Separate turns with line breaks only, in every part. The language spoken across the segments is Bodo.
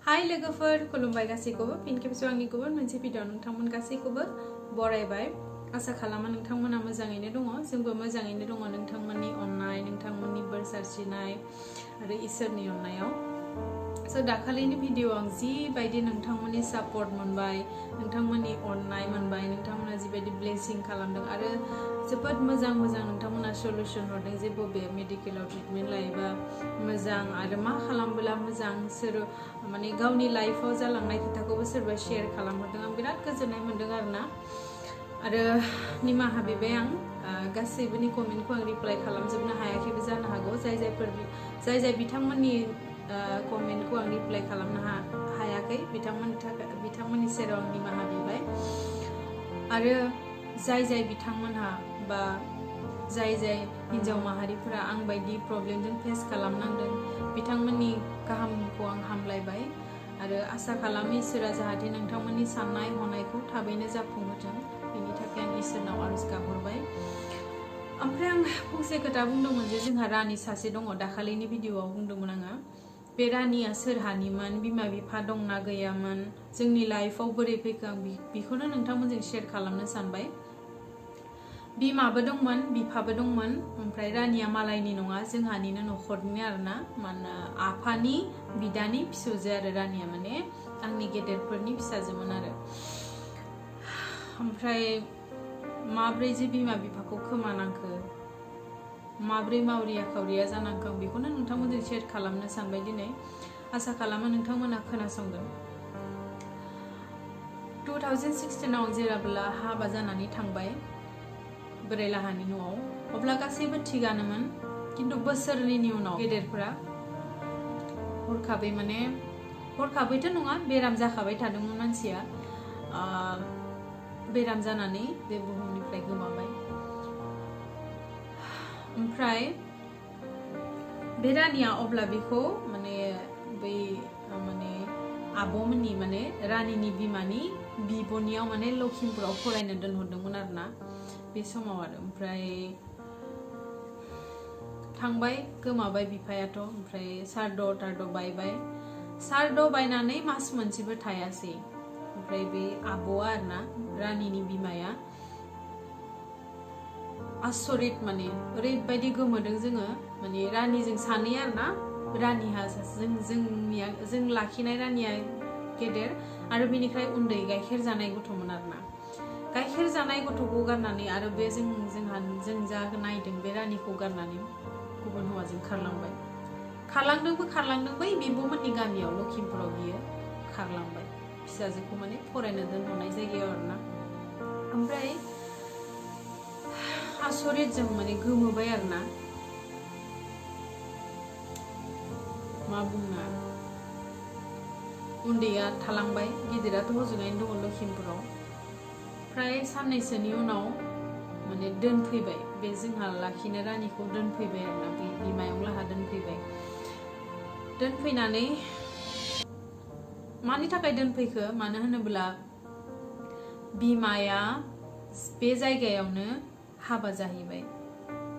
हाय लोगोफोर खुलुमबाय गासैखौबो फिन खेबसे आंनि गुबुन मोनसे भिडिअ नोंथांमोन गासैखौबो बरायबाय आसा खालामो नोंथांमोना मोजाङैनो दङ जोंबो मोजाङैनो दङ नोंथांमोननि अननाय नोंथांमोननि बोर सारस्रिनाय आरो इसोरनि अननायाव सो दाखालिनि भिडिअ आं जिबायदि नोंथांमोननि सापर्ट मोनबाय नोंथांमोननि अननाय मोनबाय नोंथांमोना जिबायदि ब्लेसिं खालामदों आरो जोबोद मोजां नोंथांमोना सल्युशन हरदों जे बबे मेडिकेलाव ट्रिटमेन्ट लायोबा मोजां आरो मा खालामब्ला मोजां सोर माने गावनि लाइफआव जालांनाय खोथाखौबो सोरबा शेयार खालामहरदों आं बिराद गोजोननाय मोनदों आरो निमाहा बिबाय आं गासैबोनि कमेन्टखौ आं रिप्लाइ खालामजोबनो हायाखैबो जानो हागौ जाय बिथांमोननि कमेन्टखौ आं रिप्लाइ खालामनो हायाखै बिथांमोननि सेराव आं निमाहा बिबाय आरो जाय बिथांमोनहा बा जाय हिन्जाव माहारिफोरा आं बायदि प्रब्लेमजों फेस खालामनांदों बिथांमोननि गाहामखौ आं हामलायबाय आरो आसा खालामो इसोरा जाहाथे नोंथांमोननि साननाय हनायखौ थाबैनो जाफुंहोथों बेनि थाखाय आं इसोरनाव आरज गाबहरबाय ओमफ्राय आं फंसे खोथा बुंदोंमोन जे जोंहा रानि सासे दङ दाखालिनि भिडिअआव बुंदोंमोन आङो बे रानिया सोरहानिमोन बिमा बिफा दंना गैयामोन जोंनि लाइफआव बोरै फैखो आं बेखौनो नोंथांमोनजों शेयार खालामनो सानबाय बिमाबो दंमोन बिफाबो दंमोन ओमफ्राय रानिया मालायनि नङा जोंहानिनो न'खरनि आरोना माने आफानि बिदानि फिसौजो आरो रानिया माने आंनि गेदेरफोरनि फिसाजोमोन आरो ओमफ्राय माब्रै जे बिमा बिफाखौ खोमानांखो माब्रै मावरिया खावरिया जानांखो आं बेखौनो नोंथांमोनजों शेयार खालामनो सानबाय दिनै आसा खालामो नोंथांमोना खोनासंगोन 2016 आव जेब्ला हाबा जानानै थांबाय बोरायलाहानि न'आव अब्ला गासैबो थिगानोमोन किन्तु बोसोरनैनि उनाव गेदेरफोरा हरखाबैथ' नङा बेराम जाखाबाय थादोंमोन मानसिया बेराम जानानै बे बुहुमनिफ्राय गोमाबाय ओमफ्राय बे रानिया अब्ला बेखौ माने बै माने आब'मोननि माने रानिनि बिमानि बिब'नियाव माने लखिमपुराव फरायनो दोनहरदोंमोन आरोना बे समाव आरो ओमफ्राय थांबाय गोमाबाय बिफायाथ' ओमफ्राय सारद' बायनानै मास मोनसेबो थायासै ओमफ्राय बे आब'आ आरोना रानिनि बिमाया आसरित माने ओरैबायदि गोमोदों जोङो माने रानिजों सानै आरोना रानिहा जों लाखिनाय रानिया गेदेर आरो बेनिफ्राय उन्दै गाइखेर जानाय गथ'मोन आरोना गाइखेर जानाय गथ'खौ गारनानै आरो बे जों जा नायदों बे रानिखौ गारनानै गुबुन हौवाजों खारलांदों बै बिब'मोननि गामियाव लखिमपुराव बियो खारलांबाय फिसाजोखौ माने फरायनो दोनहरनाय जायगायाव आरोना ओमफ्राय आसरित जों माने गोमोबाय आरोना मा बुंनो उन्दैया थालांबाय गिदिराथ' हजोंहायनो दङ लखिमपुराव फ्राय साननैसोनि उनाव माने दोनफैबाय बे जोंहा लाखिनो रानिखौ दोनफैबाय आरोना बे बिमायं लाहा दोनफैनानै मानि थाखाय दोनफैखो मानो होनोब्ला बिमाया बे जायगायावनो हाबा जाहैबाय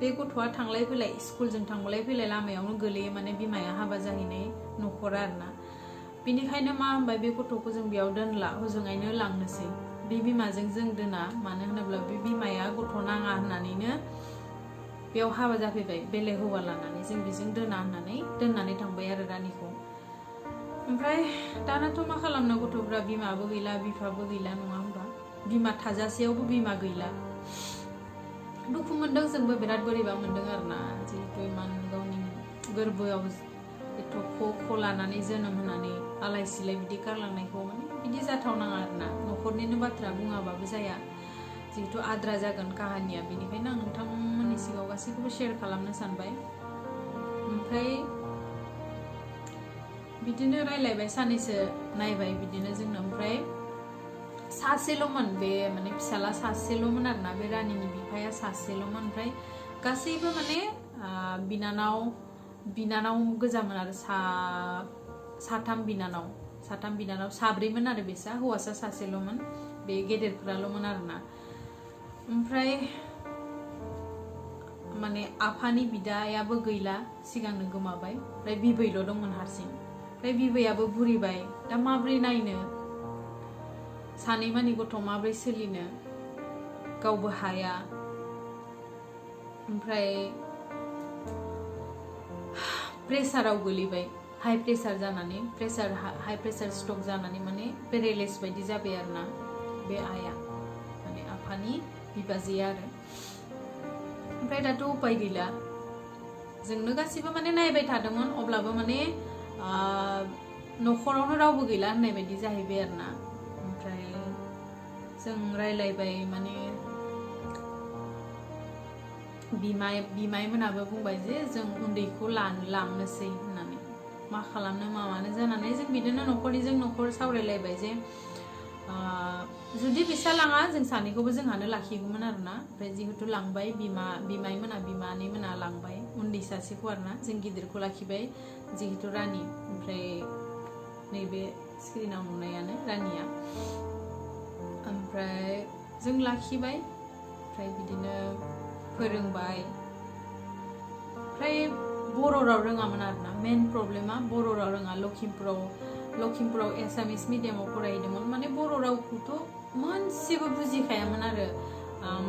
बे गथ'आ थांलाय फैलाय स्कुलजों थांलाय फैलाय लामायावनो गोलैयो माने बिमाया हाबा जाहैनाय न'खरा आरोना बेनिखायनो मा होनबाय बे गथ'खौ जों बेयाव दोनला हजोंहायनो लांनोसै बे बिमाजों जों दोना मानो होनोब्ला बे बिमाया गथ' नाङा होननानैनो बेयाव हाबा जाफैबाय बेलेग हौवा लानानै जों बेजों दोना होननानै दोननानै थांबाय आरो रानिखौ ओमफ्राय दानाथ' मा खालामनो गथ'फ्रा बिमाबो गैला बिफाबो गैला नङा होमबा बिमा थाजासेयावबो बिमा गैला दुखु मोनदों जोंबो बिराद बोरैबा मोनदों आरोना जिहेतु इमान गावनि गोरबोआव एथ'खौ लानानै जोनोम होनानै आलाय सिलाय बिदि गारलांनायखौ माने बिदि जाथावनाङा आरोना न'खरनिनो बाथ्रा बुङाबाबो जाया जिहेतु आद्रा जागोन काहानिया बेनिखायनो आं नोंथांमोननि सिगाङाव गासैखौबो शेयार खालामनो सानबाय ओमफ्राय बिदिनो रायलायबाय सानैसो नायबाय बिदिनो जोंनो ओमफ्राय सासेल'मोन बे माने फिसाला सासेल'मोन आरोना बे रानिनि बिफाया सासेल'मोन ओमफ्राय गासैबो माने बिनानाव गोजामोन आरो साथाम बिनानाव साब्रैमोन आरो बेसा हौवासा सासेल'मोन बे गेदेरफोराल'मोन आरोना ओमफ्राय माने आफानि बिदायाबो गैला सिगांनो गोमाबाय ओमफ्राय बिबैल' दंमोन हारसिं ओमफ्राय बिबैयाबो बुरिबाय दा माब्रै नायनो सानै मानि गथ' माब्रै सोलिनो गावबो हाया ओमफ्राय प्रेसाराव गोलैबाय हाई प्रेसार जानानै हाई प्रेसार स्ट्रोक जानानै माने पेरालाइज बायदि जाबाय आरोना बे आइया माने आफानि बिबाजैया आरो ओमफ्राय दाथ' उपाय गैला जोंनो गासिबो माने नायबाय थादोंमोन अब्लाबो माने न'खरावनो रावबो गैला होननाय बायदि जाहैबाय आरोना ओमफ्राय जों रायलायबाय माने बिमाय मोनाबो बुंबाय जे जों उन्दैखौ लांनोसै होननानै मा खालामनो मा मानो जानानै जों बिदिनो न'खरनिजों न'खर सावरायलायबाय जे जुदि बिसा लाङा जों सानैखौबो जोंहानो लाखिगौमोन आरोना ओमफ्राय जिहेतु लांबाय बिमाय मोना बिमानै मोना लांबाय उन्दै सासेखौ आरोना जों गिदिरखौ लाखिबाय जिहेतु रानि ओमफ्राय नैबे स्क्रिनाव नुनायानो रानिया ओमफ्राय जों लाखिबाय ओमफ्राय बिदिनो फोरोंबाय ओमफ्राय बर' राव रोङामोन आरोना मेन प्रब्लेमा बर' राव रोङा लखिमपुराव एसामिस मिडियामाव फरायदोंमोन माने बर' रावखौथ' मोनसेबो बुजिखायामोन आरो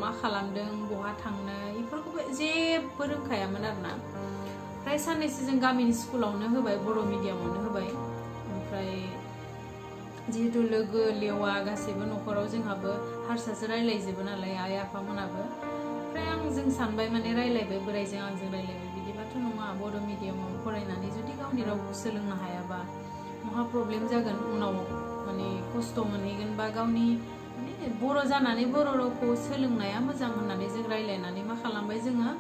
मा खालामदों बहा थांनो बेफोरखौबो जेबो रोंखायामोन आरोना ओमफ्राय साननैसो जों गामिनि स्कुलावनो होबाय बर' मिडियामावनो होबाय ओमफ्राय जिहेतु लोगो लेवा गासैबो न'खराव जोंहाबो हारसासो रायलायजोबो नालाय आइ आफामोनाबो ओमफ्राय जों सानबाय माने रायलायबाय बोरायजों आंजों रायलायबाय बिदिबाथ' नङा बर' मिडियामाव फरायनानै जुदि गावनि रावखौ सोलोंनो हायाबा महा प्रब्लेम जागोन उनाव माने खस्थ' मोनहैगोन बा गावनि माने बर' जानानै बर' रावखौ सोलोंनाया मोजां होननानै जों रायलायनानै मा खालामबाय जोङो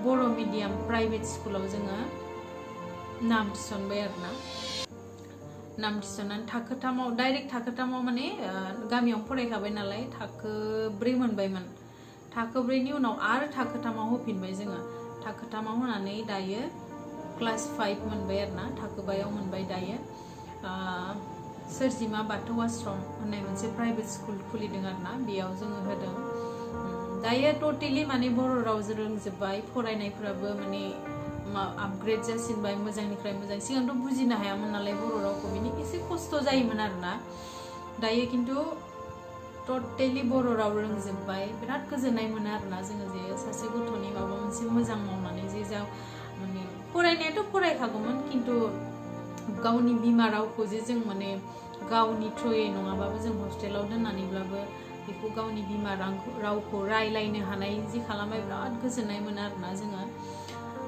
बर' मिडियाम प्राइभेट स्कुलाव जोङो नाम थिसनबाय आरोना नाम थिसननानै थाखोथामाव डाइरेक्ट थाखोथामाव माने गामियाव फरायखाबाय नालाय थाखो 4 मोनबायमोन थाखो 4नि उनाव आरो थाखोथामाव होफिनबाय जोङो थाखोथामाव होनानै दायो क्लास 5 मोनबाय आरोना थाखो 5आव मोनबाय दायो सोरजिमा बाथौ आश्रम होननाय मोनसे प्राइभेट स्कुल खुलिदों आरोना बेयाव जोङो होदों दायो टटेलि माने बर' राव रोंजोब्बाय फरायनायफ्राबो माने आपग्रेड जासिनबाय मोजांनिफ्राय मोजां सिगांथ' बुजिनो हायामोन नालाय बर' रावखौ बिनि एसे खस्थ' जायोमोन आरोना दायो खिन्थु टटेलि बर' राव रोंजोब्बाय बिराद गोजोननाय मोनो आरोना जोङो जे सासे गथ'नि माबा मोनसे मोजां मावनानै जे माने फरायनायाथ' फरायखागौमोन खिन्थु गावनि बिमा रावखौ जे जों माने गावनि थ्रुयै नङाबाबो जों हस्टेलाव दोननानैब्लाबो बेखौ गावनि बिमा रावखौ रायलायनो हानाय जि खालामबाय बिराद गोजोननाय मोनो आरोना जोङो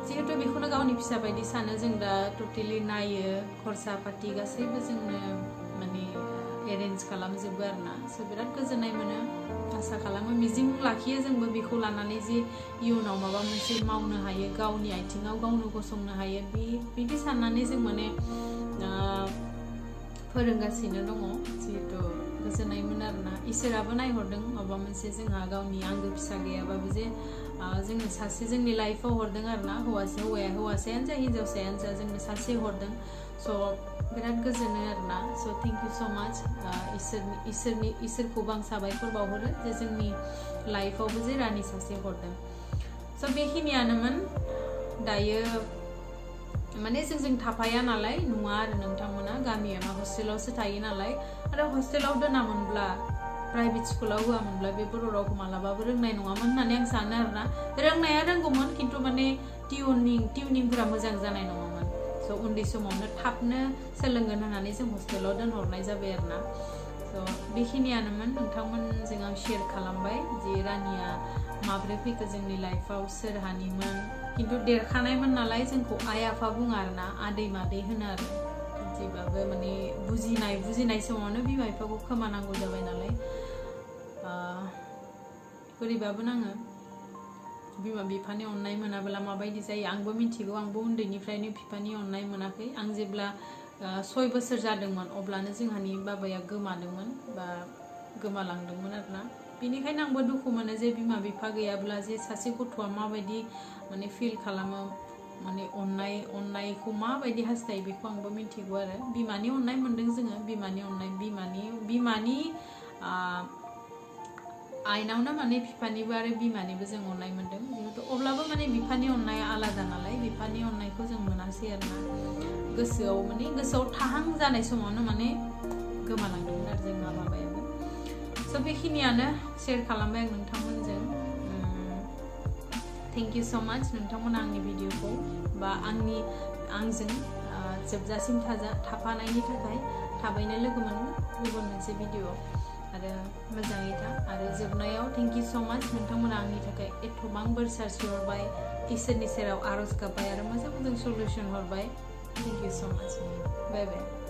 जिहेतु बेखौनो गावनि फिसा बायदि सानो जों दा टटेलि नायो खरसा पाति गासैबो जोंनो माने एरेन्ज खालामजोबो आरोना स' बिराद गोजोननाय मोनो आसा खालामो मिजिं लाखियो जोंबो बेखौ लानानै जे इयुनाव माबा मोनसे मावनो हायो गावनि आथिङाव गावनो गसंनो हायो बिदि साननानै जों माने फोरोंगासिनो दङ जिहेतु गोजोननाय मोनो आरोना इसोराबो नायहरदों माबा मोनसे जोंहा गावनि आंगो फिसा गैयाबाबो जे जोंनो सासे जोंनि लाइफआव हरदों आरोना हौवासायानो जा हिन्जावसायानो जा जोंनो सासे हरदों स' बिराद गोजोनो आरोना स' थेंक इउ स' माच इसोरखौबो आं साबायखर बावहरो जे जोंनि लाइफआवबो जे रानि सासे हरदों स' बेखिनियानोमोन दायो माने जों थाफाया नालाय नुवा आरो नोंथांमोना गामिया हस्टेलावसो थायो नालाय आरो हस्टेलाव दोनामोनब्ला प्राइभेट स्कुलाव होआमोनब्ला बे बर' रावखौ मालाबाबो रोंनाय नङामोन होननानै आं सानो आरोना रोंनाया रोंगौमोन खिन्थु माने टिउनिंफोरा मोजां जानाय नङामोन स' उन्दै समावनो थाबनो सोलोंगोन होननानै जों हस्टेलाव दोनहरनाय जाबाय आरोना स' बेखिनियानोमोन नोंथांमोनजों आं शेयार खालामबाय जे रानिया माब्रै फैखो जोंनि लाइफआव सोरहानिमोन खिन्थु देरखानायमोन नालाय जोंखौ आइ आफा बुङो आरोना आदै मादै होनो आरो जेबाबो माने बुजिनाय समावनो बिमा बिफाखौ खोमानांगौ जाबाय नालाय बोरैबाबो नाङो बिमा बिफानि अननाय मोनाब्ला माबायदि जायो आंबो मिथिगौ आंबो उन्दैनिफ्रायनो बिफानि अननाय मोनाखै आं जेब्ला 6 बोसोर जादोंमोन अब्लानो जोंहानि बाबाया गोमादोंमोन बा गोमालांदोंमोन आरोना बेनिखायनो आंबो दुखु मोनो जे बिमा बिफा गैयाब्ला जे सासे गथ'आ माबायदि माने फिल खालामो माने अननायखौ माबायदि हास्थायो बेखौ आंबो मिथिगौ आरो बिमानि अननाय मोनदों जोङो बिमानि अननाय बिमानि आइनावनो माने बिफानिबो आरो बिमानिबो जों अननाय मोनदों जिहेतु अब्लाबो माने बिफानि अननाया आलादा नालाय बिफानि अननायखौ जों मोनासै आरोना गोसोआव थाहां जानाय समावनो माने गोमालांदोंमोन आरो जोंना बाबायाबो स' बेखिनियानो शेयार खालामबाय आं नोंथांमोनजों थेंक इउ स' माच नोंथांमोना आंनि भिडिअखौ बा आंजों जोबजासिम थाफानायनि थाखाय थाबैनो लोगो मोनगोन गुबुन मोनसे भिडिअ आरो मोजाङै था आरो जोबनायाव थेंक इउ स' माच नोंथांमोना आंनि थाखाय एथबां बोर सारस्रि हरबाय इसोरनि सेराव आर'ज गाबबाय आरो मोजां मोजां सल्युसन हरबाय थेंक इउ स' माच बाय बाय